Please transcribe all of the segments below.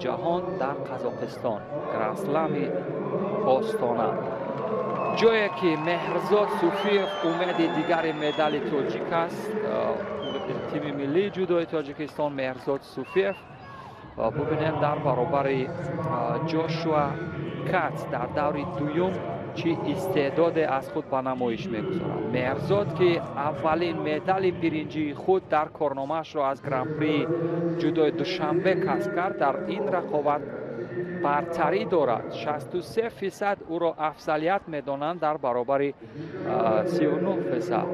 ҷаҳон дар Қазоқистон, Гранд-слами Остона, ҷое ки Меҳрзод Суфиев умеди дигари медали тоҷик аст. Тими миллии ҷудои Тоҷикистон Меҳрзод Суфиев бубинем дар баробари Ҷошуа Кац дар даври дуюм чӣ истеъдоде аз худ ба намоиш мегузорад. Меҳрзод, ки аввалин медали биринҷии худ дар корномаашро аз Гран-прии ҷудои Душанбе касб кард, дар ин рақобат бартарӣ дорад. 63% ӯро афзалият медонанд дар баробари 39%.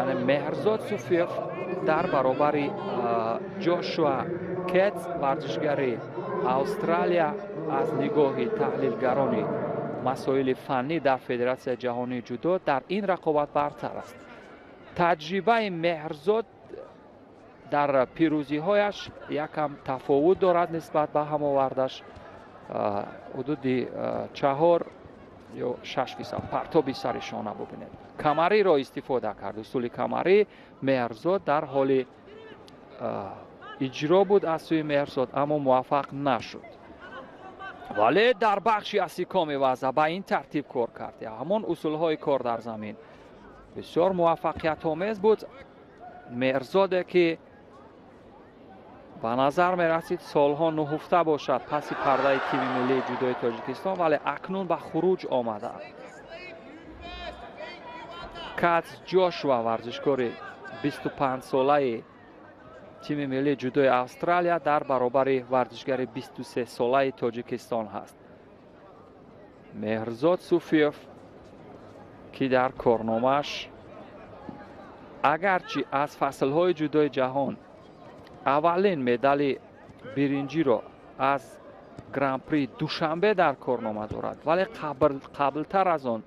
Яъне Меҳрзод Суфиев дар баробари Ҷошуа Кец, варзишгари Австралия, аз нигоҳи таҳлилгарони масоили фаннӣ дар Федератсияи ҷаҳонии ҷудо дар ин рақобат бартар аст. Таҷрибаи Меҳрзод дар пирӯзиҳояш якам тафовут дорад нисбат ба ҳамовардаш, ҳудуди 4 ё 6%. Партоби сари шона бубинед, камариро истифода кард. Усули камарӣ Меҳрзод дар ҳоли иҷро буд аз сӯи Меҳрзод, аммо муваффақ нашуд. Вале дар бахши асикоми ваза ба ин тартиб кор кард. Ҳамон усулҳои кор дар замин бисёр муваффақиятомез буд. Меҳрзоде, ки ба назар мерасид солҳо нуҳуфта бошад паси пардаи тими миллии ҷудои Тоҷикистон, вале акнун ба хуруҷ омадааст. Кац Ҷошуа, варзишкори 25-солаи тими миллии ҷудои Австралия, дар баробари варзишгари 23-солаи Тоҷикистон ҳаст. Меҳрзод Суфиев, ки дар корномааш агарчи аз фаслҳои ҷудои ҷаҳон аввалин медали биринҷиро аз Гран-при Душанбе дар корнома дорад, вале қаблтар аз он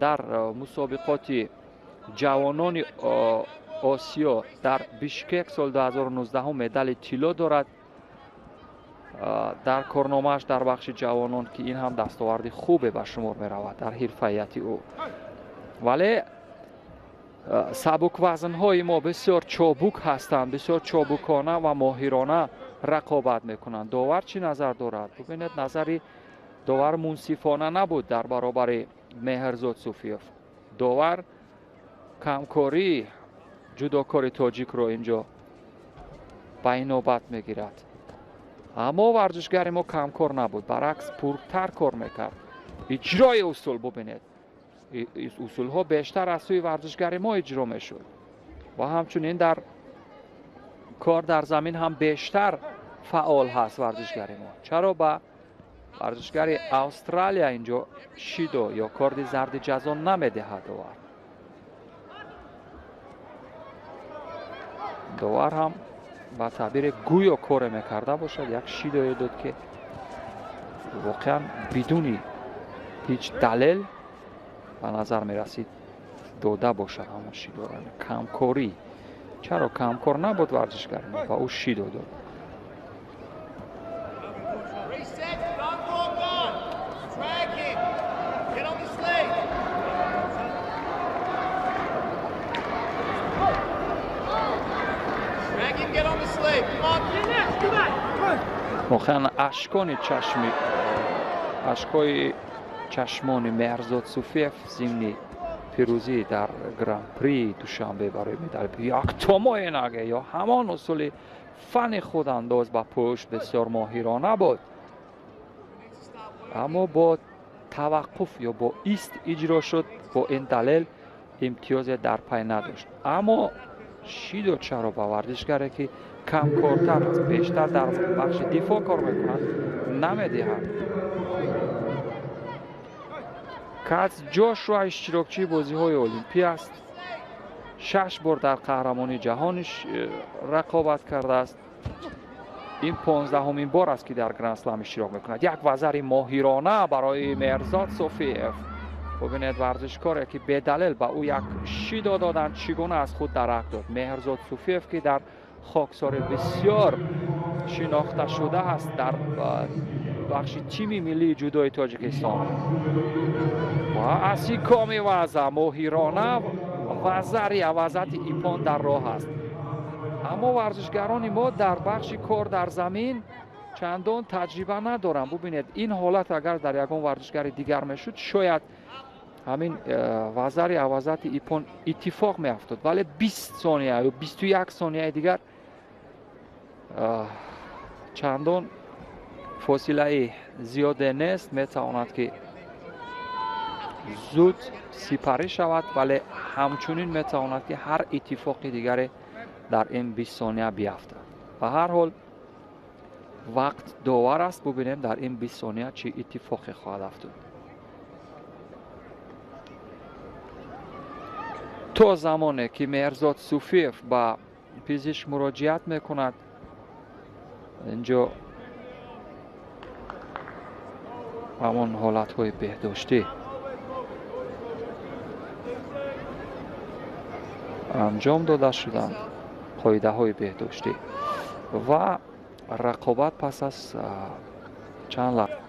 дар мусобиқоти ҷавонони Осиё дар Бишкек соли 2019 медали тилло дорад дар корномааш дар бахши ҷавонон, ки ин ҳам дастоварди хубе ба шумор меравад дар ҳирфаияти ӯ. Вале сабуквазнҳои мо бисёр чобук ҳастанд, бисёр чобукона ва моҳирона рақобат мекунанд. Довар чӣ назар дорад? Бубинед, назари довар мунсифона набуд дар баробари Меҳрзод Суфиев. Довар камкории ҷудокори тоҷикро инҷо ба инобат мегирад. Аммо варзишгари мо камкор набуд, баръакс пуртар кор мекард. Иҷрои усул бубинед, усулҳо бештар аз сӯи варзишгари мо иҷро мешуд ва ҳамчунин дар кор дар замин ҳам бештар фаъол ҳаст варзишгари мо. Чаро ба варзишгари Австралия инҷо шидо ё корди зарди ҷазо намедиҳад довар? Довар ҳам ба таъбире гӯё коре мекарда бошад, як шидое дод, ки воқеан бидуни ҳеҷ далел ба назар мерасид дода бошад ҳамон шидоро. Камкорӣ, чаро камкор набуд варзишгари мо, ба ӯ шидо дод. Воқеан ашкони чашми ашкҳои чашмони Меҳрзод Суфиев зимни пирӯзӣ дар Гран-при Душанбе барои медали як томои наге ё ҳамон усули фани худандоз ба пушт бисёр моҳирона буд, аммо бо таваққуф ё бо ист иҷро шуд. Бо ин далел имтиёзе дар пай надошт. Аммо шидо чаро ба варзишгаре, ки камкортар аст, бештар дар бахши дифоъ кор мекунад, намедиҳад? Кац Ҷошуа иштирокчии бозиҳои олимпӣ аст, 6 бор дар қаҳрамонии ҷаҳон рақобат кардааст. Ин 15-умин бор аст, ки дар Гранд-слам иштирок мекунад. Як вазари моҳирона барои Меҳрзод Суфиев. Бубинед, варзишкоре, ки бедалел ба ӯ як шидо доданд, чӣ гуна аз худ дарақ дод. Меҳрзод Суфиев, ки дар хоксори бисёр шинохта шуда аст дар бахши тими миллии ҷудои Тоҷикистон. Ва асикоми ваза моҳирона вазари авазати ипон дар роҳ аст. Аммо варзишгарони мо дар бахши кор дар замин Чандон таҷриба надорам. Бубинед, ин ҳолат агар дар ягон варзишгари дигар мешуд, шояд ҳамин вазари авазати иппон иттифоқ меафтод, вале 20 сония ё 21 сонияи дигар чандон фосилаи зиёде нест, метавонад ки зуд сипарӣ шавад, вале ҳамчунин метавонад ки ҳар иттифоқи дигаре дар ин 20 сония биафтад. Ба ҳар ҳол вақт довар аст. Бубинем дар ин 20 сония чӣ иттифоқе хоҳад афтод. То замоне ки Меҳрзод Суфиев ба пизишк муроҷиат мекунад, инҷо ҳамон ҳолатҳои беҳдоштӣ анҷом дода шуданд, қоидаҳои беҳдоштӣ ва рақобат пас аз чанд лаҳза.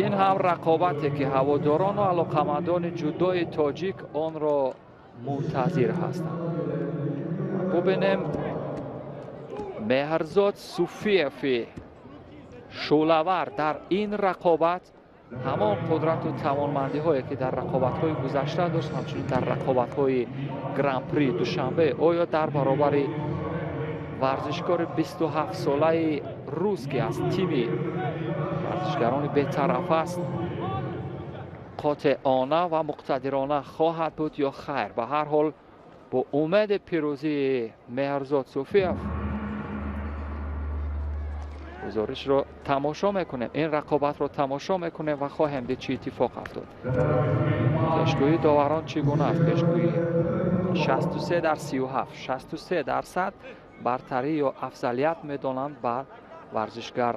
Ин ҳам рақобате ки ҳаводорону алоқамандони ҷудои тоҷик онро мунтазир ҳастанд. Бубинем Меҳрзод Суфиеви шӯълавар дар ин рақобат ҳамон қудрату тавонмандиҳое ки дар рақобатҳои гузашта дошт, ҳамчунин дар рақобатҳои Гран-при Душанбе, оё дар баробари варзишкори 27-солаи рус, ки аз тими варзишгарони бетараф аст, қотеона ва муқтадирона хоҳад буд ё хайр? Ба ҳар ҳол бо умеди пирӯзии Меҳрзод Суфиев гузоришро тамошо мекунем, ин рақобатро тамошо мекунем ва хоҳем дид чӣ иттифоқ афтод. Пешгӯии доварон чӣ гуна аст? Пешгӯӣ 63 дар 37, 63% бартарӣ ё афзалият медонанд ба варзишгар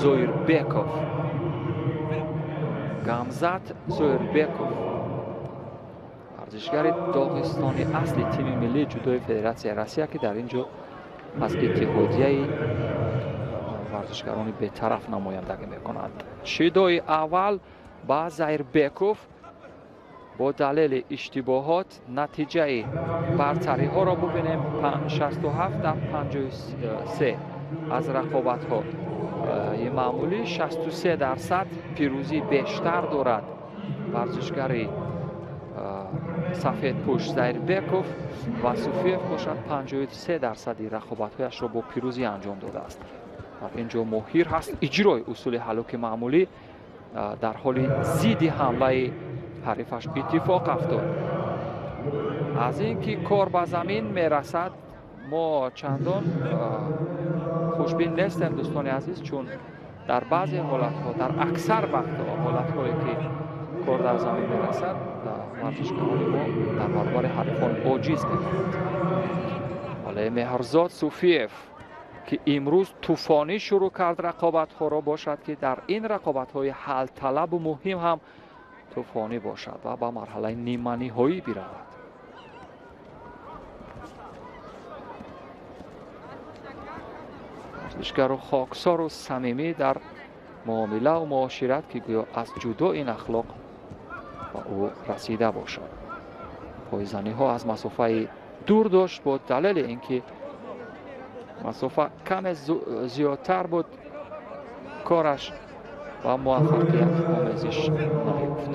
Зоирбеков, Гамзат Зоирбеков, варзишгари доғистони асли тими миллии ҷудои Федератсияи Россия, ки дар ин ҷо аз иттиҳодияи варзишгарони бетараф намояндагӣ мекунад. Шидои аввал ба Зоирбеков бо далели иштибоҳот. Натиҷаи бартариҳоро бубинем: 67 дар 53 аз рақобатҳо маъмулӣ 63% пирӯзӣ бештар дорад варзишгари сафедпӯш Зоирбеков ва Суфиев бошад 53% рақобатҳояшро бо пирӯзӣ анҷом додааст. Дар ин ҷо моҳир ҳаст иҷрои усули ҳалоки маъмулӣ дар ҳоли зидди ҳамлаи ҳарифаш иттифоқ афтод. Аз ин ки кор ба замин мерасад, мо чандон хушбин нестем, дӯстони азиз, чун дар баъзе ҳолатҳо, дар аксар вақтҳо ҳолатҳое ки кор дар замин мерасад, варзишгарони мо дар баробари ҳарифон оҷиз мемонанд. Вале Меҳрзод Суфиев, ки имрӯз тӯфонӣ шурӯъ кард рақобатҳоро, бошад ки дар ин рақобатҳои ҳалталабу муҳим ҳам тӯфонӣ бошад ва ба марҳалаи ниманиҳоӣ биравад. Варзишгару хоксору самимӣ дар муомилаву муошират, ки гӯё аз ҷудо ин ахлоқ ба ӯ расида бошад. Пойзаниҳо аз масофаи дур дошт, бо далели ин ки масофа каме зиёдтар буд, кораш ва муваффақият омезиш наёфт.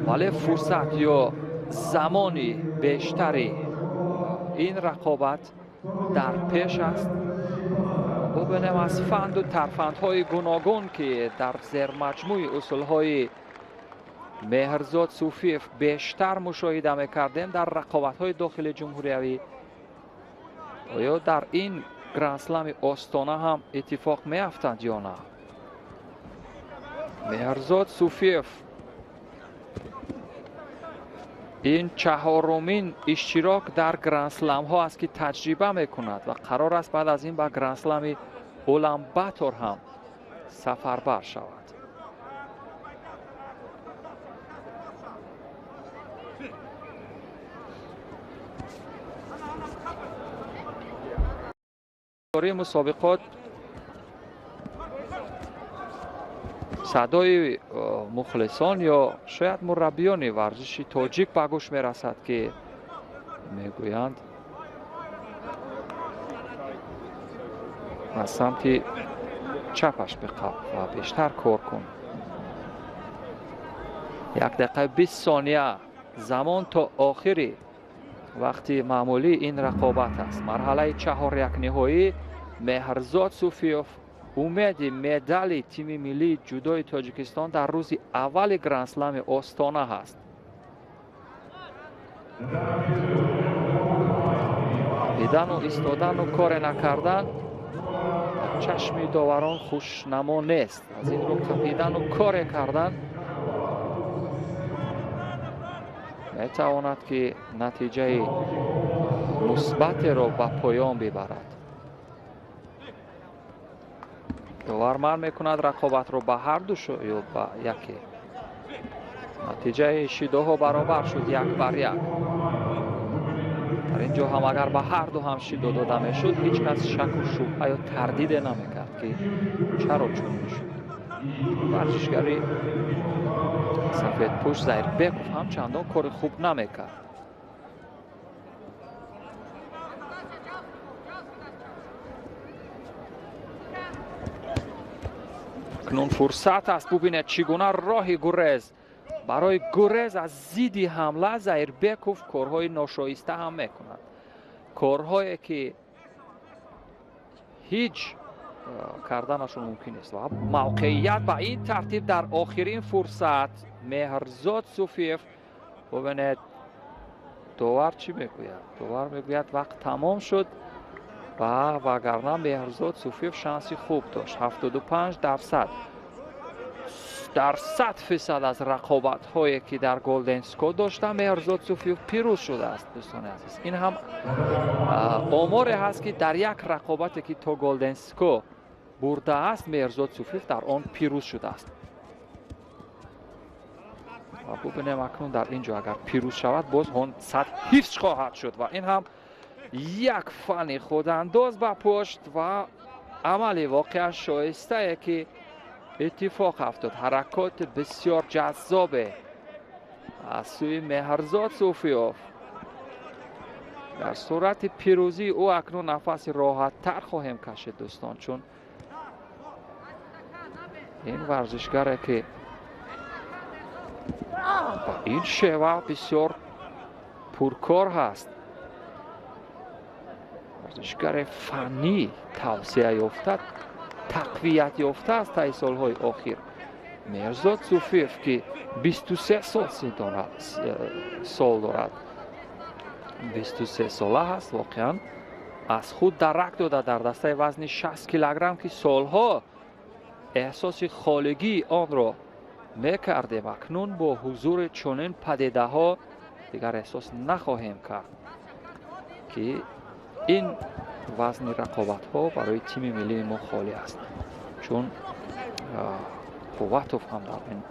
Вале фурсат ё замони бештари ин рақобат дар пеш аст. Бубинем аз фанду тарфандҳои гуногун, ки дар зермаҷмӯи усулҳои Меҳрзод Суфиев бештар мушоҳида мекардем дар рақобатҳои дохили ҷумҳуриявӣ, оё дар ин грандслами Остона ҳам иттифоқ меафтанд ё на? Меҳрзод Суфиев ин чаҳорумин иштирок дар грандсламҳо аст, ки таҷриба мекунад ва қарор аст баъд аз ин ба грандслами Уланбатор ҳам сафарбар шавад. Мусобиқот садои мухлисон ё шояд мураббиёни варзиши тоҷик ба гӯш мерасад, ки мегӯянд аз самти чапаш биқаб ва бештар кор кун. 1 дақиқа 20 сония замон то охири вақти маъмулии ин рақобат аст. Марҳалаи чаҳорякниҳоӣ Меҳрзод Суфиев умеди медали тими миллии ҷудои Тоҷикистон дар рӯзи аввали грандслами Остона ҳаст. Дидану истодану коре накардан чашми доварон хушнамо нест. Аз ин рӯ қапидану коре кардан метавонад, ки натиҷаи мусбатеро ба поён бибарад. Довар манъ мекунад рақобатро ба ҳар ду ё ба яке. Натиҷаи шидоҳо баробар шуд 1-1. Дар ин ҷо ҳам агар ба ҳар ду ҳам шидо дода мешуд, ҳеҷ кас шаку шубҳа ё тардиде намекард, ки чаро чунин шуд. Варзишгари сафедпӯш Заирбеков ҳам чандон кори хуб намекард. Акнун фурсат аст, бубинед чӣ гуна роҳи гурез. Барои гурез аз зидди ҳамла Заирбеков корҳои ношоиста ҳам мекунад, корҳое ки ҳеҷ карданашон мумкин нест. Ва мавқеият ба ин тартиб дар охирин фурсат Меҳрзод Суфиев. Бубинед довар чӣ мегӯяд? Довар мегӯяд вақт тамом шуд ва вагарна Меҳрзод Суфиев шанси хуб дошт. 75% дар 100% аз рақобатҳое ки дар Голден Скор дошта Меҳрзод Суфиев пирӯз шудааст. Дӯстони азиз, ин ҳам оморе ҳаст, ки дар як рақобате ки то Голден Скор бурдааст, Меҳрзод Суфиев дар он пирӯз шудааст. Ва бубинем акнун дар ин ҷо агар пирӯз шавад, боз он 100 ҳифз хоҳад шуд ва ин ҳам як фани худандоз ба пушт ва амали воқеан шоистае, ки иттифоқ афтод. Ҳаракоти бисёр ҷаззобе аз сӯи Меҳрзод Суфиев. Дар сурати пирӯзии ӯ акнун нафаси роҳаттар хоҳем кашид, дӯстон, чун ин варзишгаре ки ба ин шева бисёр пуркор ҳаст, варзишгари фаннӣ тавсеа ёфта, тақвият ёфта аст таи солҳои охир. Меҳрзод Суфиев, ки 23 сол дорад, 23 сола ҳаст, воқеан аз худ дарак дода дар дастаи вазни 60 килограмм, ки солҳо эҳсоси холигии онро мекардем. Акнун бо ҳузури чунин падидаҳо дигар эҳсос нахоҳем кард, ки ин вазни рақобатҳо барои тими миллии мо холӣ аст, чун Қувватов ҳам дар ин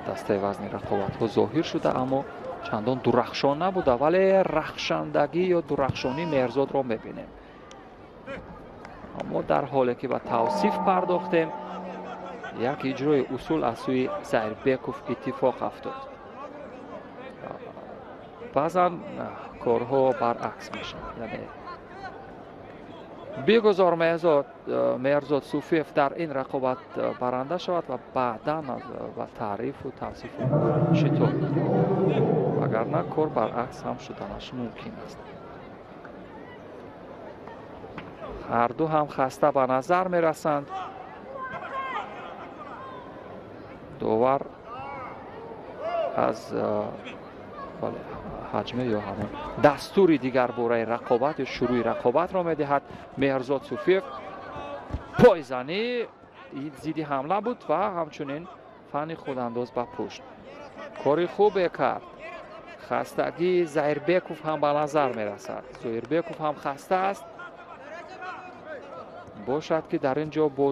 дастаи вазни рақобатҳо зоҳир шуда, аммо чандон дурахшон набуда, вале рахшандагӣ ё дурахшонии Меҳрзодро мебинем. Аммо дар ҳоле ки ба тавсиф пардохтем, як иҷрои усул аз сӯи Заирбеков иттифоқ афтод. Баъзан корҳо баръакс мешавад, яъне бигузор Меҳрзод Суфиев дар ин рақобат баранда шавад ва баъдан ба таърифу тавсифу шитоб, вагарна кор баръакс ҳам шуданаш мумкин аст. Ҳар ду ҳам хаста ба назар мерасанд. Довар аз ҳаҷме ё ҳамон дастури дигар бораи рақобат ё шурӯи рақобатро медиҳад. Меҳрзод Суфиев пойзанӣ зидди ҳамла буд ва ҳамчунин фанни худандоз ба пушт. Кори хубе кард. Хастагии Зоирбеков ҳам ба назар мерасад. Зоирбеков ҳам хаста аст. Бошад ки дар ин ҷо бо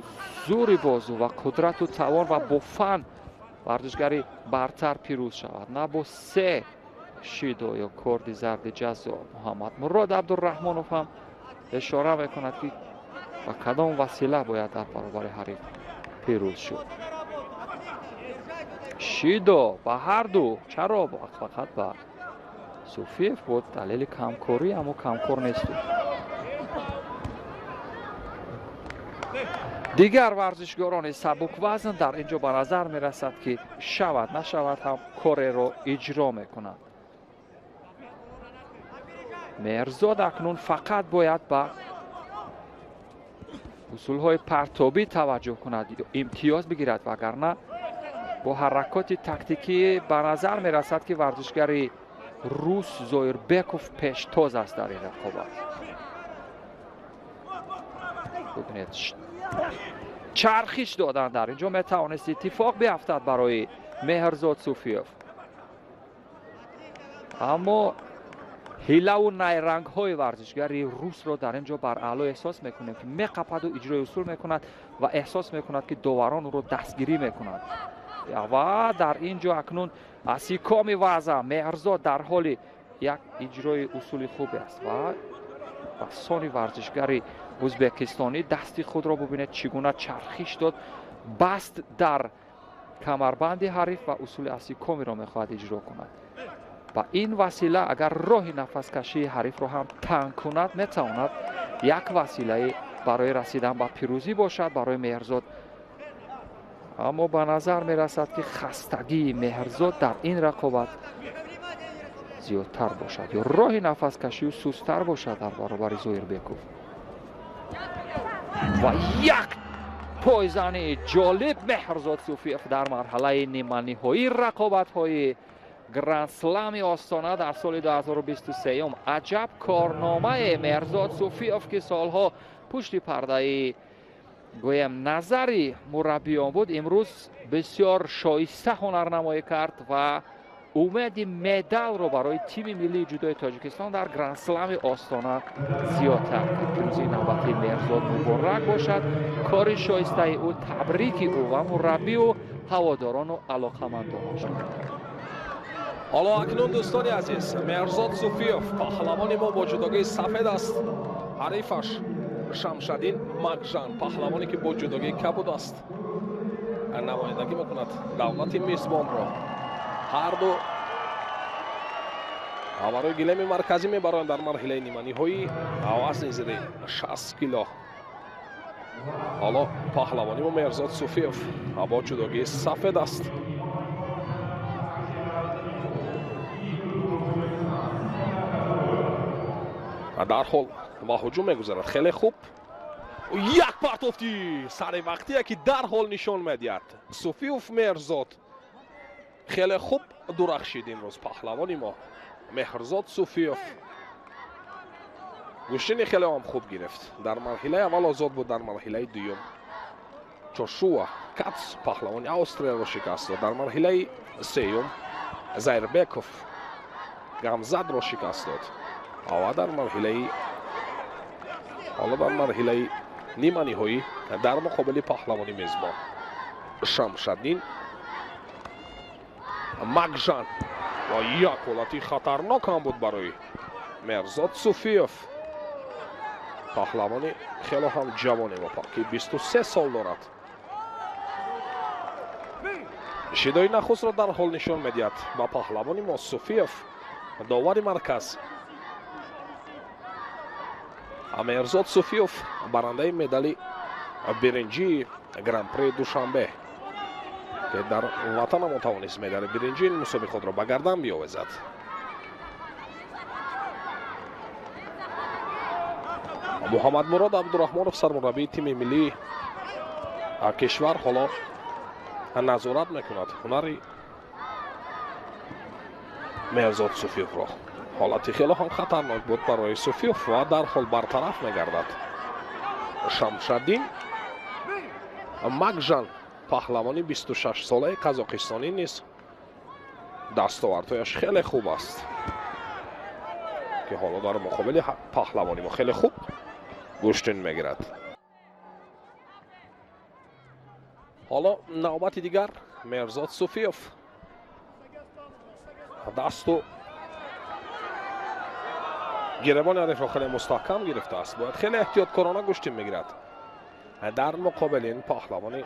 зури бозу ва қудрату тавон ва бо фан варзишгари бартар пирӯз шавад, на бо се шидо ё корди зарди ҷазо. Муҳаммад Мурод Абдураҳмонов ҳам ишора мекунад, ки ба кадом васила бояд дар баробари ҳариф пирӯз шуд. Шидо ба ҳар ду, чаро фақат ба Суфиев буд далели камкорӣ, аммо камкор нест. Дигар варзишгорони сабуквазн дар ин ҷо ба назар мерасад, ки шавад нашавад ҳам кореро иҷро мекунанд. Меҳрзод акнун фақат бояд ба усулҳои партобӣ таваҷҷӯҳ кунад, имтиёз бигирад, вагарна бо ҳаракоти тактикӣ ба назар мерасад, ки варзишгари рус Зоирбеков пештоз аст дар ин рақобат. Бубинед, чархиш додан дар ин ҷо метавонист иттифоқ биафтад барои Меҳрзод Суфиев, аммо ҳилаву найрангҳои варзишгари русро дар ин ҷо бар аъло эҳсос мекунем, ки меқападу иҷрои усул мекунад ва эҳсос мекунад, ки доварон ӯро дастгирӣ мекунанд. Ва дар ин ҷо акнун асикоми ваза Меҳрзод дар ҳоли як иҷрои усули хубе аст ва ба сони варзишгари ӯзбекистонӣ дасти худро бубинед, чӣ гуна чархиш дод, баст дар камарбанди ҳариф ва усули асикомиро мехоҳад иҷро кунад. Ба ин васила агар роҳи нафаскашии ҳарифро ҳам танг кунад, метавонад як василаи барои расидан ба пирӯзӣ бошад барои Меҳрзод. Аммо ба назар мерасад, ки хастагии Меҳрзод дар ин рақобат зиёдтар бошад ё роҳи нафаскашию сусттар бошад дар баробари Зоирбеков. Ва як пойзани ҷолиб Меҳрзод Суфиев дар марҳалаи ниманиҳоии рақобатҳои Гранд-слами Остона дар соли 2023. Аҷаб корномае Меҳрзод Суфиев, ки солҳо пушти пардаи гӯем назари мураббиён буд, имрӯз бисёр шоиста ҳунарнамоӣ кард ва умеди медалро барои тими миллии ҷудои Тоҷикистон дар Гранд-слами Остона зиёдтар кард. Пирӯзии навбатии Меҳрзод муборак бошад. Кори шоистаи ӯ, табрики ӯ ва мураббию ҳаводорону алоқамандонаш. Ҳоло акнун дӯстони азиз, Меҳрзод Суфиев паҳлавони мо бо ҷудогии сафед аст. Ҳарифаш Шамшаддин Мағжан, паҳлавоне ки бо ҷудогии кабуд аст, намояндагӣ мекунад давлати мизбонро. Ҳар ду барои гилеми марказӣ мебароянд дар марҳилаи ниманиҳоӣ вазни зери 60 кило. Ҳоло паҳлавони мо Меҳрзод Суфиев бо ҷудогии сафед аст. Дарҳол ба ҳуҷум мегузарад. Хеле хуб, як партофти сари вақтие ки дарҳол нишон медиҳад Суфиев Меҳрзод. Хеле хуб дурахшид имрӯз паҳлавони мо Меҳрзод Суфиев. Гӯштини хеле ҳам хуб гирифт. Дар марҳилаи аввал озод буд, дар марҳилаи дуюм Чошуа Кац паҳлавони Австрияро шикаст дод. Дар марҳилаи сеюм Зайрбеков Гамзадро шикаст дод. Ва дар марҳилаи ҳоло дар марҳилаи ниманиҳоӣ дар муқобили паҳлавони мезбон Шамшаддин Мағжан ва як ҳолати хатарнок ҳам буд барои Меҳрзод Суфиев, паҳлавони хело ҳам ҷавоне ки 23 сол дорад. Шидои нахустро дар ҳол нишон медиҳад ба паҳлавони мо Суфиев, довари марказ. Меҳрзод Суфиев барандаи медали биринҷии Гран-при Душанбе, ки дар ватанамон тавонист медали биринҷии ин мусобиқотро ба гардан биовезад. Муҳаммадмурод Абдурахмонов, сармураббии тими миллии кишвар, ҳоло назорат мекунад ҳунари Меҳрзод Суфиевро. Ҳолати хеле ҳам хатарнок буд барои Суфиев ва дарҳол бартараф мегардад. Шамшаддин Магжан, паҳлавони 26-солаи қазоқистонӣ низ дастовардҳояш хеле хуб аст, ки ҳоло дар муқобили паҳлавони мо хеле хуб гӯштин мегирад. Ҳоло навбати дигар Меҳрзод Суфиев дасту гиребони ҳарифро хеле мустаҳкам гирифтааст. Бояд хеле эҳтиёткорона гӯштин мегирад дар муқобили ин паҳлавони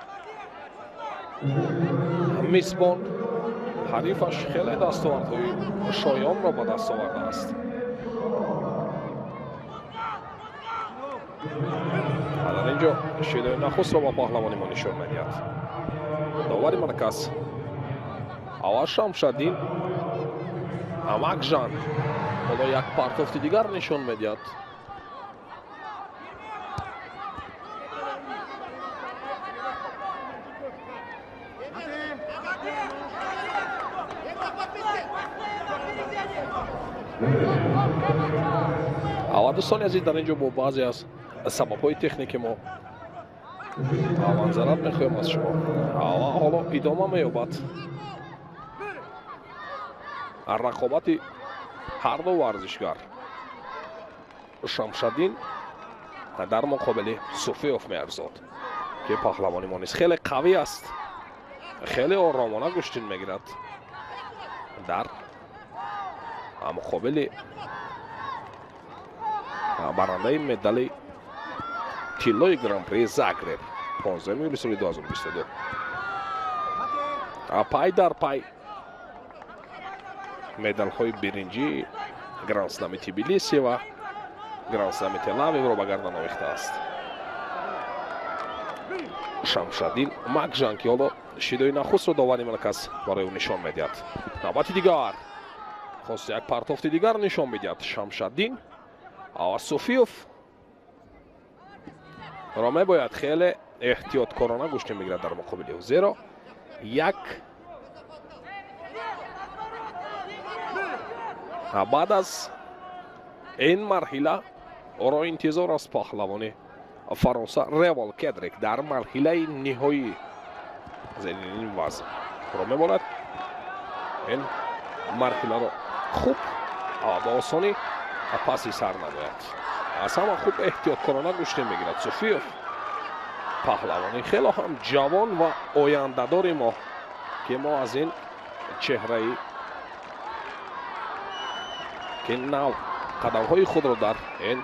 мизбон. Ҳарифаш хеле дастовардҳои шоёнро ба даст овардааст. Дар ин ҷо шидои нахустро ба паҳлавони мо нишон медиҳад довари марказ. Аввал Шамшаддин Амакжан ҳоло як партофти дигар нишон медиҳад. Ава дӯстони азиз, дар ин ҷо бо баъзе аз сабабҳои техники мо манзарат мехоҳем аз шумо. Ава ҳоло идома меёбад рақобати ҳар ду варзишгар. Шамшаддин дар муқобили Суфиев Меҳрзод, ки паҳлавони мо низ хеле қавӣ аст, хеле оромона гӯштин мегирад дар муқобили барандаи медали тиллои Гран-при Загреб 15 июли соли 2022. Пай дар пай медалҳои биринҷии Гранд-слами Тбилиси ва Гранд-слами Телавивро ба гардан овехтааст. Шамшаддин Магжан, ки ҳоло шидои нахустро довари марказ барои ӯ нишон медиҳад. Навбати дигар хост як партофти дигар нишон медиҳад Шамшаддин. Ава Суфиев ро мебояд хеле эҳтиёткорона гӯштин мегирад дар муқобили ӯ, зеро як баъд аз ин марҳила ӯро интизор аст паҳлавони Фаронса Револ Кедрик дар марҳилаи ниҳоӣ. Зери ин вазн ро меболад ин марҳиларо хуб ба осонӣ паси сар намояд. Аз ҳама хуб эҳтиёткорона гӯштин мегирад Суфиев, паҳлавони хеле ҳам ҷавон ва ояндадори мо, ки мо аз ин чеҳраи ки нав қадамҳои худро дар ин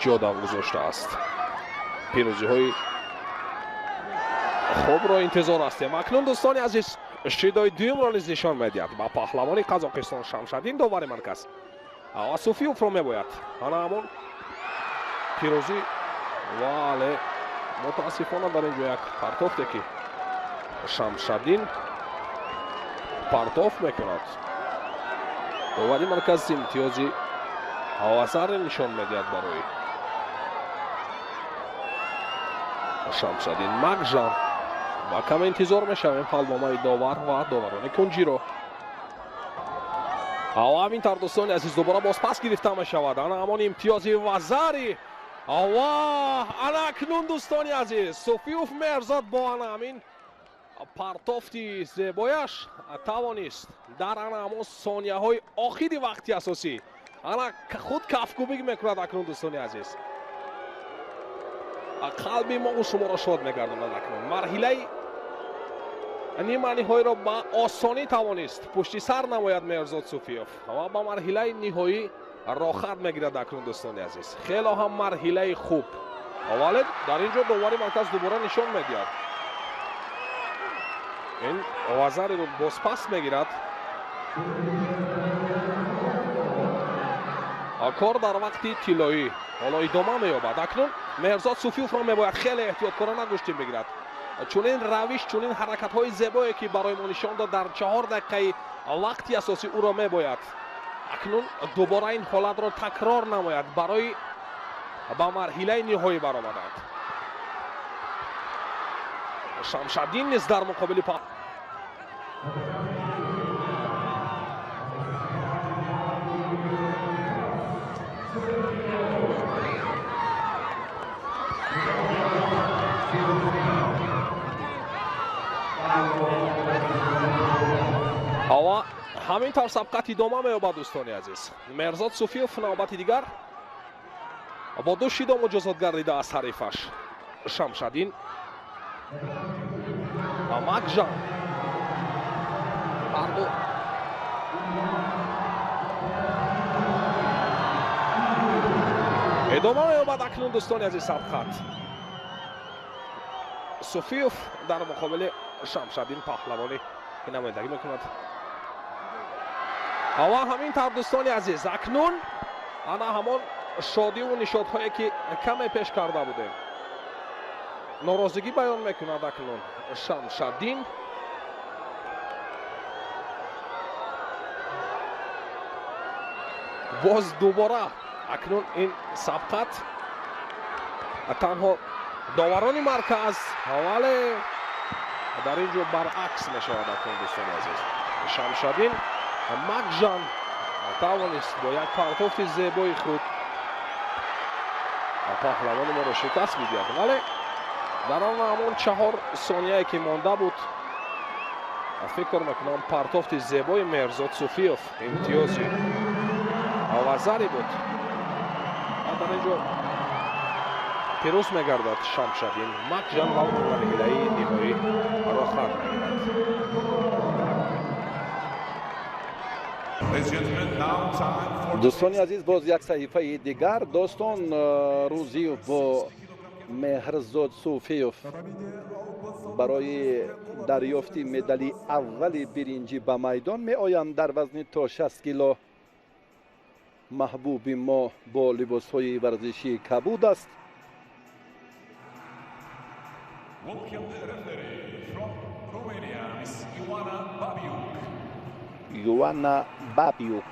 ҷода гузоштааст, пирӯзиҳои хубро интизор ҳастем. Акнун дӯстони азиз, шидои дуюмро низ нишон медиҳад ба паҳлавони Қазоқистон Шамшаддин довари марказ. Ава Суфиевро мебояд ана ҳамон пирӯзӣ, вале мутаассифона дар ин ҷо як партофте ки Шамшаддин партоф мекунад, довари марказ имтиёзи ҳавасаре нишон медиҳад барои Шамшаддин Магжан. Ва каме интизор мешавем ҳалномаи довар ва доварони кунҷиро. Ава ҳамин тавр дӯстони азиз, дубора боз пас гирифта мешавад ана ҳамон имтиёзи вазари. Ава ана акнун дӯстони азиз, Суфиев Меҳрзод бо ана ҳамин партофти зебояш тавонист дар ана ҳамон сонияҳои охири вақти асосӣ ана худ кафкӯбӣ мекунад. Акнун дӯстони азиз, қалби мо шуморо шод мегардонад. Акнун марҳилаи ниманиҳоиро ба осонӣ тавонист пушти сар намояд Меҳрзод Суфиев ва ба марҳилаи ниҳоӣ рохат мегирад. Акнун дӯстони азиз, хело ҳам марҳилаи хуб, вале дар ин ҷо довари марказ дубора нишон медиҳад ин вазариро бозпас мегирад. Кор дар вақти тиллоӣ ҳоло идома меёбад. Акнун Меҳрзод Суфиевро мебояд хеле эҳтиёткорона гӯштин бигирад. Чунин равиш, чунин ҳаракатҳои зебое ки барои мо нишон дод дар 4 дақиқаи вақти асосӣ, ӯро мебояд Акнун дубора ин ҳолатро такрор намояд барои ба марҳилаи ниҳоӣ баромаданд. Шамшаддин низ дар муқобили ҳамин тавр сабқат идома меёбад. Дӯстони азиз, Меҳрзод Суфиев навбати дигар бо ду шидо муҷозот гардида аз ҳарифаш Шамшаддин Макжан. Ҳарду идома меёбад. Акнун, дӯстони азиз, сабқат Суфиев дар муқобили Шамшаддин паҳлавонӣ ки намояндагӣ мекунад. Ва ҳамин тавр, дӯстони азиз, акнун ана ҳамон шодиву нишодҳое ки каме пеш карда будем, норозигӣ баён мекунад акнун Шамшаддин. Боз дубора акнун ин сабқат танҳо доварони марказ, вале дар ин ҷо баръакс мешавад. Акнун, дӯстони азиз, Шамшаддин Макжан тавонист бо як партофти зебои худ паҳлавони моро шикаст бидиҳад, вале дар он ҳамон 4 сонияе ки монда буд, фикр мекунам, партофти зебои Меҳрзод Суфиев имтиёзи вазаре буд. Дар ин ҷо пирӯз мегардад Шамшаддин Макжан ва марҳилаи ниҳоӣ роҳхат мегирад. Дӯстони азиз, боз як саҳифаи дигар. Достон Рӯзиев бо Меҳрзод Суфиев барои дарёфти медали аввали биринҷӣ ба майдон меоянд дар вазни то 60 кило. Маҳбуби мо бо либосҳои варзишии кабуд аст. Юана Бабиюк,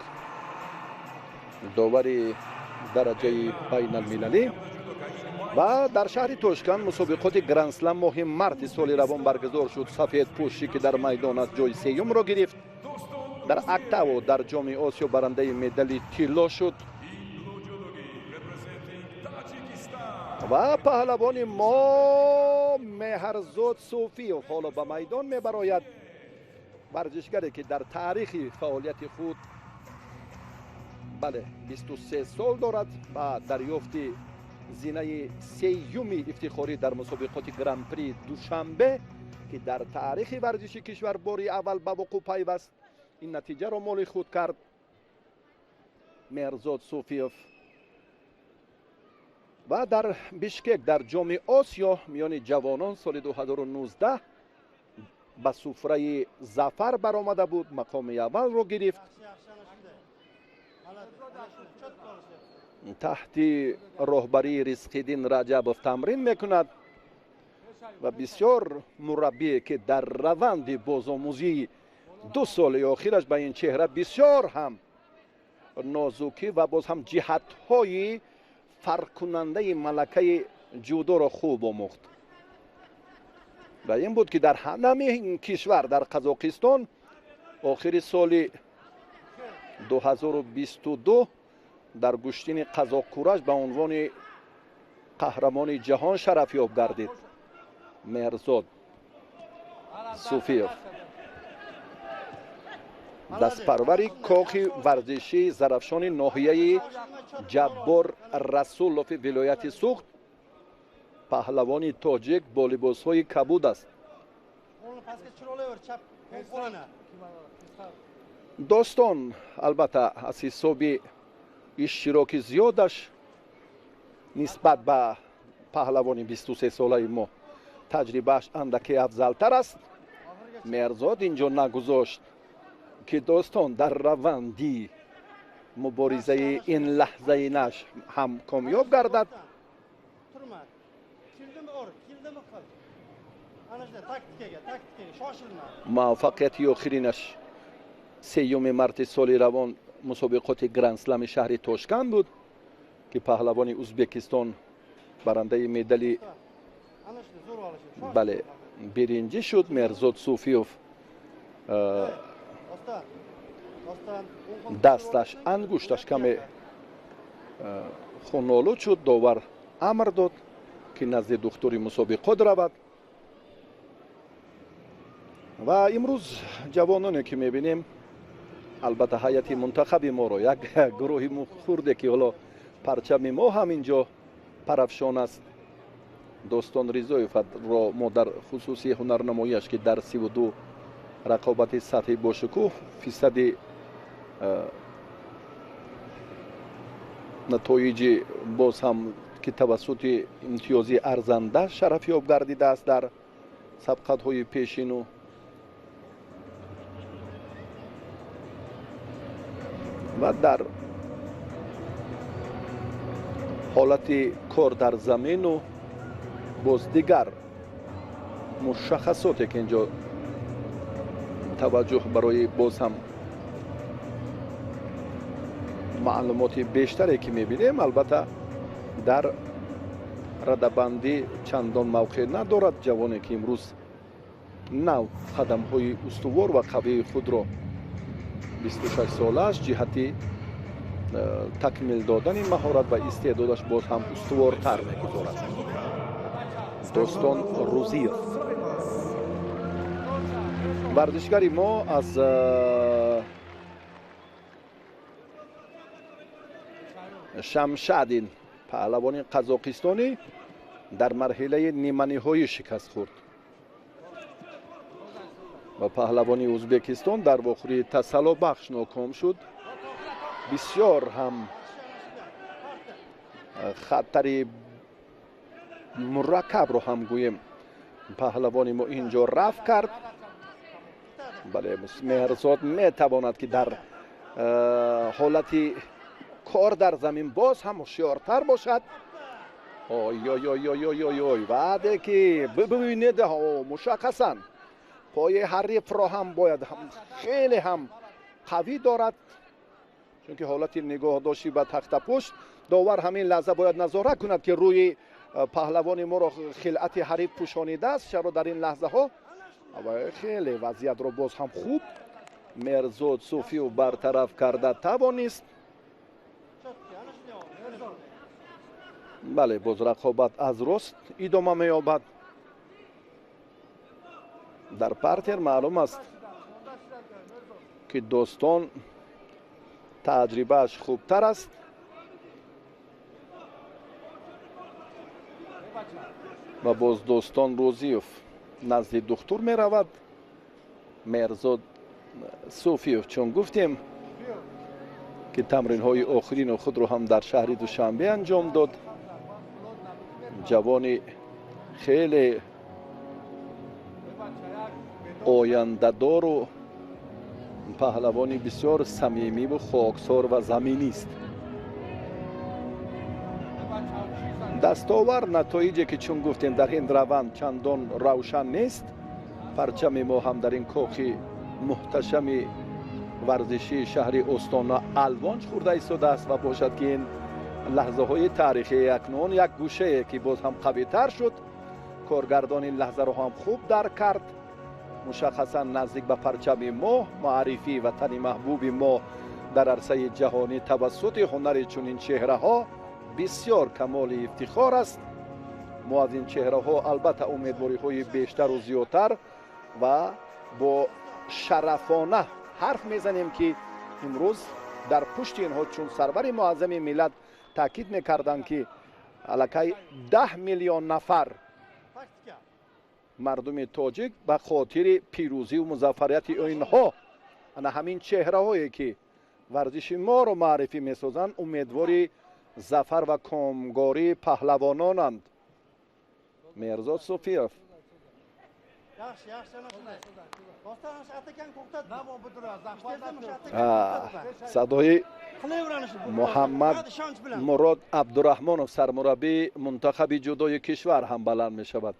довари дараҷаи байналмилалӣ. Ва дар шаҳри Тошканд мусобиқоти Гранд-слам моҳи марти соли равон баргузор шуд. Сафедпӯшӣ ки дар майдон аст ҷои сеюмро гирифт. Дар Актао дар Ҷоми Осиё барандаи медали тилло шуд. Ва паҳлавони мо Меҳрзод Суфиев ҳоло ба майдон мебарояд. Варзишгаре ки дар таърихи фаъолияти худ, бале, 23 сол дорад ва дарёфти зинаи сеюми ифтихорӣ дар мусобиқоти Гран-при Душанбе, ки дар таърихи варзиши кишвар бори аввал ба вуқӯъ пайваст, ин натиҷаро моли худ кард Меҳрзод Суфиев. Ва дар Бишкек дар Ҷоми Осиё миёни ҷавонон соли 2019 ба суфраи зафар баромада буд, мақоми аввалро гирифт. Таҳти роҳбарии Ризқиддин Раҷабов тамрин мекунад ва бисёр мураббие ки дар раванди бозомӯзии 2 соли охираш ба ин чеҳра бисёр ҳам нозукӣ ва боз ҳам ҷиҳатҳои фарқкунандаи малакаи ҷудоро хуб омӯхт. Ва ин буд ки дар ҳамаи кишвар, дар Қазоқистон, охири соли 2022 дар гӯштини қазоқкураш ба унвони қаҳрамони ҷаҳон шарафёб гардид Меҳрзод Суфиев, дастпарвари кохи варзишии Зарафшони ноҳияи Ҷаббор Расулови вилояти Суғд, паҳлавони тоҷик бо либосҳои кабуд аст. Достон албатта аз ҳисоби иштироки зиёдаш нисбат ба паҳлавони 23-солаи мо таҷрибааш андаке афзалтар аст. Меҳрзод инҷо нагузошт ки достон дар раванди муборизаи ин лаҳзаи наш ҳам комёб гардад. Муваффақияти охиринаш 3 марти соли равон Мусобиқоти Гранд-слами шаҳри Тошканд буд, ки паҳлавони Узбекистон барандаи медали, бале, биринҷӣ шуд. Меҳрзод Суфиев дасташ, ангушташ каме хунолуд шуд. Довар амр дод, ки назди духтури мусобиқот равад. Ва имрӯз ҷавононе, ки мебинем, албатта, ҳайати мунтахаби моро, як гурӯҳи хурде, ки ҳоло парчами мо ҳам инҷо парафшон аст. Достон Ризоевро мо дар хусуси ҳунарнамоияш, ки дар 32 рақобати сатҳи бошукӯҳ фисади натоиҷи боз ҳам, ки тавассути имтиёзи арзанда шарафёб гардидааст дар сабқатҳои пешину ва дар ҳолати кор дар замину боз дигар мушаххасоте, ки инҷо таваҷҷӯҳ барои боз ҳам маълумоти бештаре, ки мебинем, албатта, дар радабандӣ чандон мавқеъ надорад. Ҷавоне, ки имрӯз нав қадамҳои устувор ва қавии худро, 26 солааш, ҷиҳати такмил додани маҳорат ва истеъдодаш боз ҳам устувортар мегузорад. Достон Рӯзиев, варзишгари мо аз Шамшадин, паҳлавони қазоқистонӣ, дар марҳилаи ниманиҳоӣ шикаст хӯрд ва паҳлавони Ӯзбекистон дар вохӯрии тасаллобахш ноком шуд. Бисёр ҳам хатари мураккабро ҳам гӯем, паҳлавони мо инҷо рафт кард. Бале, Меҳрзод метавонад, ки дар ҳолати кор дар замин боз ҳам ҳушёртар бошад. Ой-ой-ой-ой-ой, баъде ки бибинед, мушаххасан пои ҳарифро ҳам бояд хеле ҳам қавӣ дорад, чунки ҳолати нигоҳдошти ба тахтапушт, довар ҳамин лаҳза бояд назора кунад, ки рӯи паҳлавони моро хилъати ҳариф пӯшонидааст. Чаро дар ин лаҳзаҳо хеле вазъиятро боз ҳам хуб Мерзод Суфиев бартараф карда тавонист. Бале, боз рақобат аз рост идома меёбад. Дар партер маълум аст, ки Достон таҷрибааш хубтар аст. Ва боз Достон Рӯзиев назди духтур меравад. Мерзод Суфиев, чун гуфтем, ки тамринҳои охирини худро ҳам дар шаҳри Душанбе анҷом дод, ҷавони хеле ояндадору паҳлавони бисёр самимиву хоксор ва заминист. Дастовар, натоиҷе, ки чун гуфтем, дар ин раванд чандон равшан нест. Парчами мо ҳам дар ин кохи муҳташами варзишии шаҳри Остона алвонҷ хӯрда истодааст. Ва бошад, ки ин лаҳзаҳои таърихии акнун як гӯшае, ки боз ҳам қавитар шуд. Коргардон ин лаҳзаро ҳам хуб дарк кард. Мушаххасан наздик ба парчами мо, муаррифии ватани маҳбуби мо дар арсаи ҷаҳонӣ тавассути ҳунари чунин чеҳраҳо бисёр камоли ифтихор аст. Мо аз ин чеҳраҳо, албатта, умедвориҳои бештару зиёдтар ва бо шарафона ҳарф мезанем, ки имрӯз дар пушти инҳо, чун сарвари муаззами миллат таъкид мекарданд, ки аллакай 10 миллион нафар мардуми тоҷик ба хотири пирӯзиву музаффарияти инҳо, ана ҳамин чеҳраҳое, ки варзиши моро маърифӣ месозанд, умедвори зафар ва комгории паҳлавононанд. Меҳрзод Суфиев. Yaxshi, yaxshi, ana shunday. Doston, atakang to'xtat. Садои Qilaveranish. Муҳаммад Ishonch bilan. Мурод Абдураҳмонов, сармураббии мунтахаби ҷудои кишвар, ҳам баланд мешавад.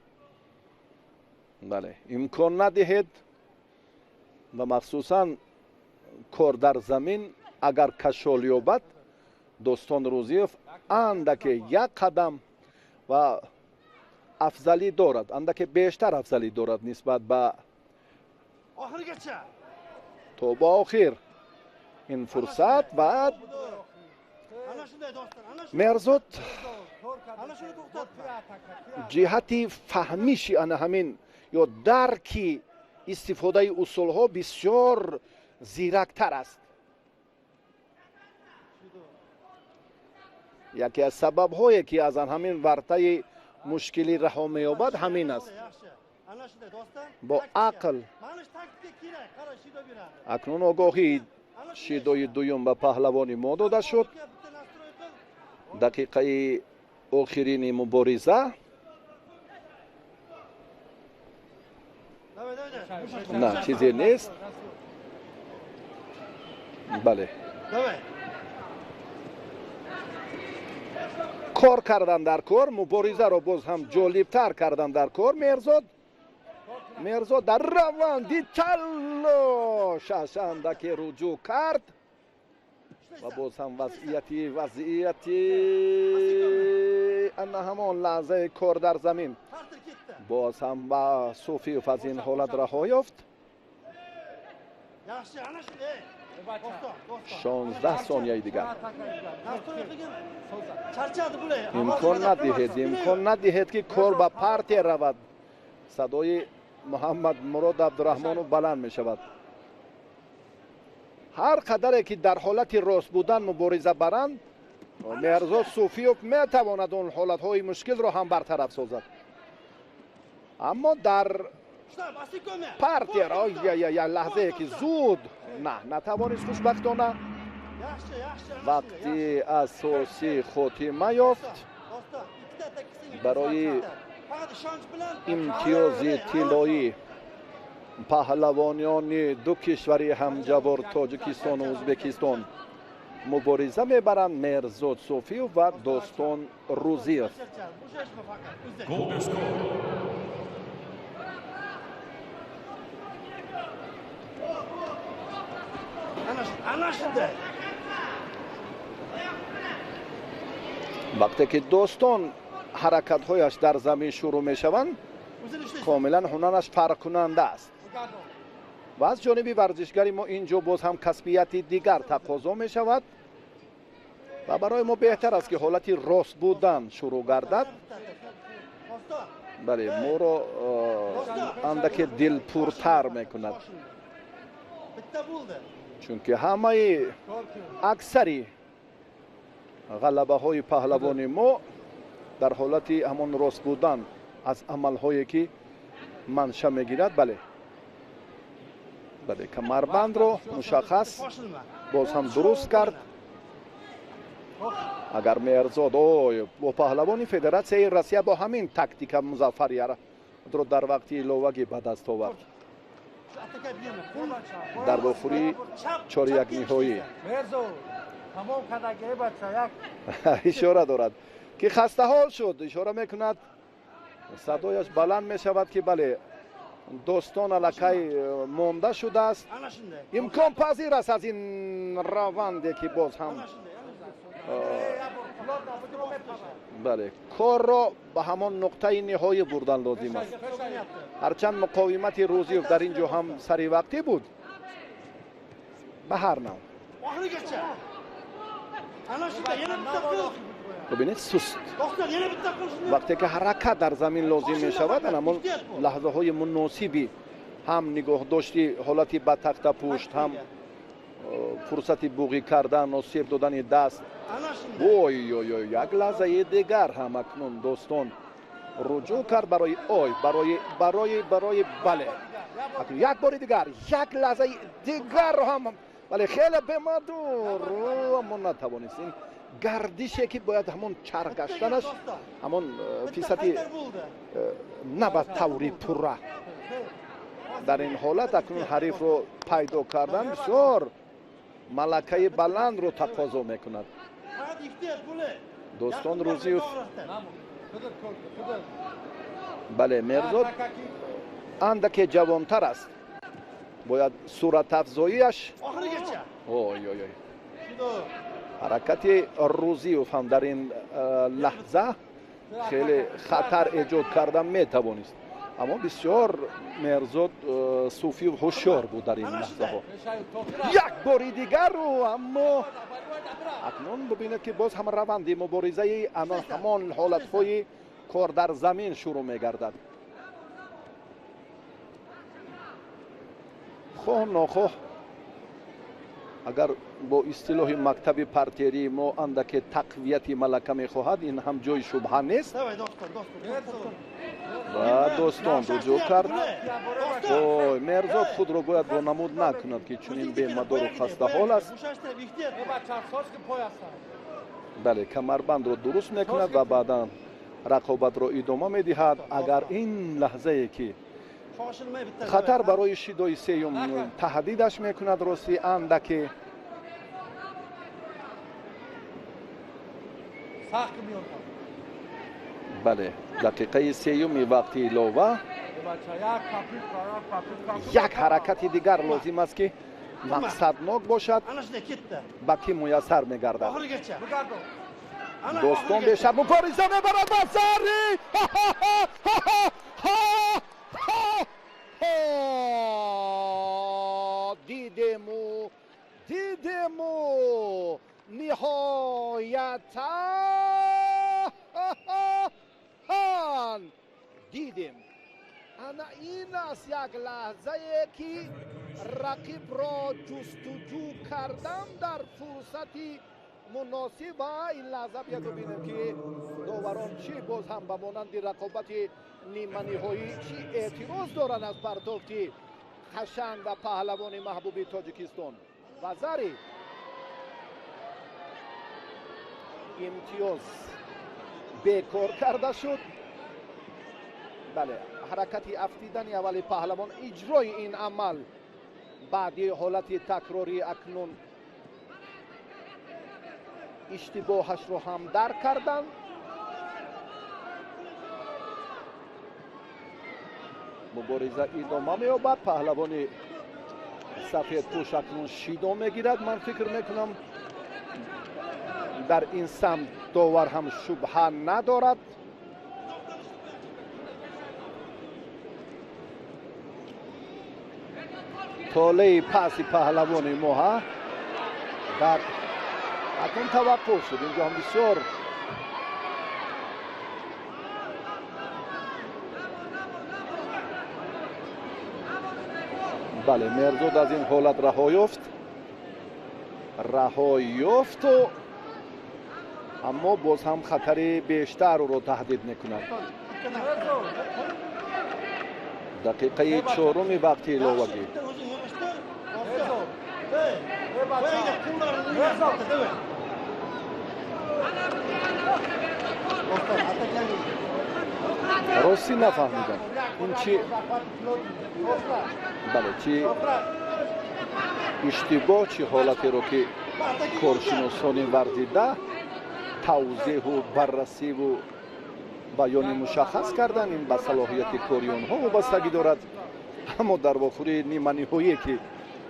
Бале, имкон надиҳед ва махсусан кор дар замин. Агар кашол ёбад, Достон Рӯзиев андаке як қадам ва афзалӣ дорад, андаке бештар афзалӣ дорад нисбат ба то ба охир ин фурсат. Ва Меҳрзод ҷиҳати фаҳмиши ана ҳамин ё дарки истифодаи усулҳо бисёр зирактар аст. Яке аз сабабҳое ки аз ҳамин вартаи мушкилӣ раҳо меёбад ҳамин аст. Бо ақл акнун огоҳии шидои дуюм ба паҳлавони мо дода шуд. Дақиқаи охирини мубориза. На, чизе нест. Бале, кор кардан дар кор, муборизаро боз ҳам ҷолибтар кардан дар кор. Меҳрзод дар раванди талош андаке руҷӯъ кард ва боз ҳам вазъияти ана ҳамон лаҳзаи кор дар замин боз ҳам ба Суфиев аз ин ҳолат раҳо ёфт. 16 сонияи дигар. Имкон надиҳед ки кор ба партия равад. Садои Муҳаммад Мурод Абдураҳмонов баланд мешавад. Ҳар қадаре ки дар ҳолати рост будан мубориза баранд, Меҳрзод Суфиев метавонад он ҳолатҳои мушкилро ҳам бартараф созад. Аммо дар партия як лаҳзае ки зуд на натавонист, хушбахтона вақти асосӣ хотима ёфт. Барои имтиёзи тиллоӣ паҳлавониёни ду кишвари ҳамҷавор Тоҷикистону Ӯзбекистон мубориза мебаранд: Меҳрзод Суфиев ва Достон Рӯзиев. Вақте ки Достон ҳаракатҳояш дар замин шурӯъ мешаванд, комилан ҳунараш фарқкунанда аст. Ва аз ҷониби варзишгари мо ин ҷо боз ҳам касбияти дигар тақозо мешавад ва барои мо беҳтар аст ки ҳолати рост будан шурӯъ гардад. Бале, моро андаке дилпуртар мекунад, чунки ҳамаи аксари ғалабаҳои паҳлавони мо дар ҳолати ҳамон рост будан аз амалҳое ки манша мегирад. Бале, бале, камарбандро мушаххас боз ҳам дуруст кард. Агар Меҳрзод бо паҳлавони Федератсияи Россия бо ҳамин тактика музаффариятро дар вақти иловагӣ ба даст овард дар вохӯрии чоряк ниҳоӣ, ишора дорад ки хастаҳол шуд, ишора мекунад, садояш баланд мешавад ки бале, Достон аллакай монда шудааст. Имконпазир аст аз ин раванде ки боз ҳам бале, корро ба ҳамон нуқтаи ниҳоӣ бурдан лозим аст. Ҳарчанд муқовимати Рӯзиев дар ин ҷо ҳам саривақтӣ буд, ба ҳар нав. Бубинед, суст. Вақте ки ҳаракат дар замин лозим мешавад, ҳамон лаҳзаҳои муносиби ҳам нигоҳдошти ҳолати ба тахтапушт, ҳам фурсати буғӣ кардан ва себ додани даст. Ой ой ой, як лаҳзаи дигар ҳам акнун Достон руҷӯъ кард барои ой, барои барои барои бале, як бори дигар, як лаҳзаи дигарро ҳам бале, хеле бемадур, аммо натавонист. Ин гардише ки бояд ҳамон чарх гаштанаш, ҳамон фисади на ба таври пурра. Дар ин ҳолат акнун ҳарифро пайдо кардан бисёр малакаи баландро тақозо мекунад. Достон Рӯзиев, бале, Меҳрзод андаке ҷавонтар аст, бояд суратафзоияш ой ой ой. Ҳаракати Рӯзиев ҳам дар ин лаҳза хеле хатар эҷод карда метавонист, аммо бисёр Меҳрзод Суфиев ҳушёр буд дар ин лаҳзаҳо. Як бори дигару, аммо акнун бибинед, ки боз ҳам раванди муборизаи ҳамон ҳолатҳои кор дар замин шурӯъ мегардад. Хоҳ нохоҳ, агар бо истилоҳи мактаби партерии мо андаке тақвияти малака мехоҳад, ин ҳам ҷои шубҳа нест. Ва Достон руҷӯъ кард. Ой, Меҳрзод худро бояд вонамуд накунад, ки чунин бемадору хастаҳол аст. Бале, камарбандро дуруст мекунад ва баъдан рақобатро идома медиҳад. Агар ин лаҳзае ки хатар барои шидои сеюм таҳдидаш мекунад, рости андаке бале, дақиқаи сеюми вақти илова як ҳаракати дигар лозим аст, ки мақсаднок бошад, ба ки муяссар мегардад. Достон бештар мубориза мебарад ба сари дидему, дидему, ниҳоятан дидем. Ана ин аст як лаҳзае, ки рақибро ҷустуҷӯ кардан дар фурсати муносиб. Ва ин лаҳза биёд бибинем, ки доварон чӣ боз ҳам ба монанди рақобати ниманиҳоӣ чӣ эътироз доранд аз партофти қашанг ва паҳлавони маҳбуби Тоҷикистон. Вазари имтиёз бекор карда шуд. Бале, ҳаракати афтидани аввали паҳлавон, иҷрои ин амал баъди ҳолати такрорӣ акнун иштибоҳашро ҳам дарк карданд. Мубориза идома меёбад. Паҳлавони сафедпӯш акнун шидо мегирад. Ман фикр мекунам, дар ин самт довар ҳам шубҳа надорад. Толеи паси паҳлавони мо ҳа дар акнун таваққуф шуд. Инҷо ҳам бисёр бале, Меҳрзод аз ин ҳолат раҳо ёфт, раҳо ёфту, аммо боз ҳам хатари бештар ӯро таҳдид мекунад. Дақиқаи чоруми вақти иловагӣ. Ростӣ нафаҳмидам, ин чи, бале, чи иштибоҳ, чӣ ҳолатеро, ки коршиносони варзида тавзеҳу баррасиву баёни мушаххас кардан, ин ба салоҳияти кори онҳо вобастагӣ дорад. Аммо дар вохӯрии ниманиҳоие, ки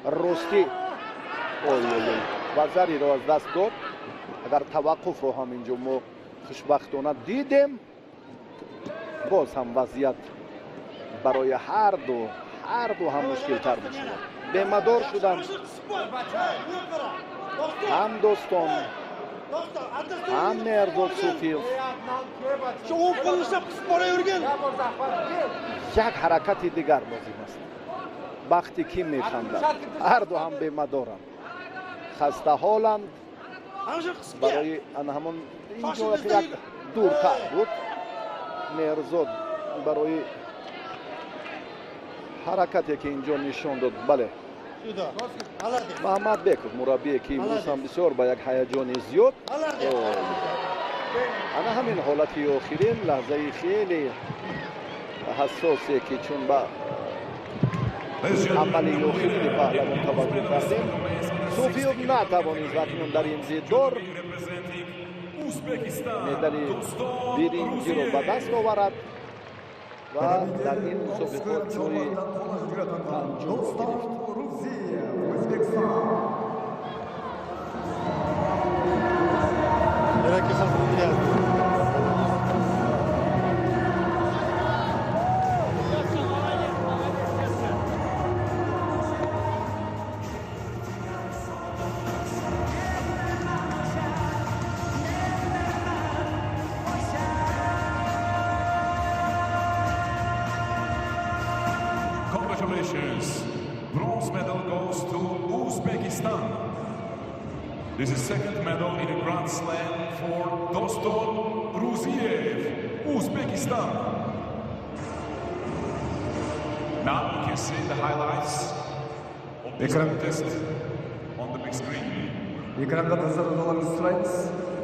ростӣ ой ой, вазариро аз даст дод. Агар таваққуфро ҳам инҷо мо хушбахтона дидем, боз ҳам вазъият барои ҳарду ҳам мушкилтар мешавад. Бемадор шуданд ҳам Достон, ҳам Меҳрзод Суфиев. Як ҳаракати дигар лозим аст. Бахти кӣ механдад? Ҳарду ҳам бемадоранд, хастаҳоланд. Барои ана ҳамон инҷо як дуртар буд Меҳрзод барои ҳаракате, ки инҷо нишон дод. Бале, Маҳаммадбеков, мураббие, ки имрӯз ҳам бисёр ба як ҳаяҷони зиёд. Ана ҳамин ҳолати охирин, лаҳзаи хеле ҳассосе, ки чун ба амали охирини паҳлавон таваҷҷӯҳ кардем, Суфиев натавонист акнун дар ин зиддор медали биринҷиро ба даст оварад ва дар ин мусобиқот ҷои панҷумро гирифт. Сейчас грязно. Congratulations. Bronze medal goes to Uzbekistan. This is second medal in a Grand Slam for Doston Ruziev, Uzbekistan. Now we can see the highlights of this Экран. Contest on the big screen. Экранга назар оодарыңызды сурайбыз.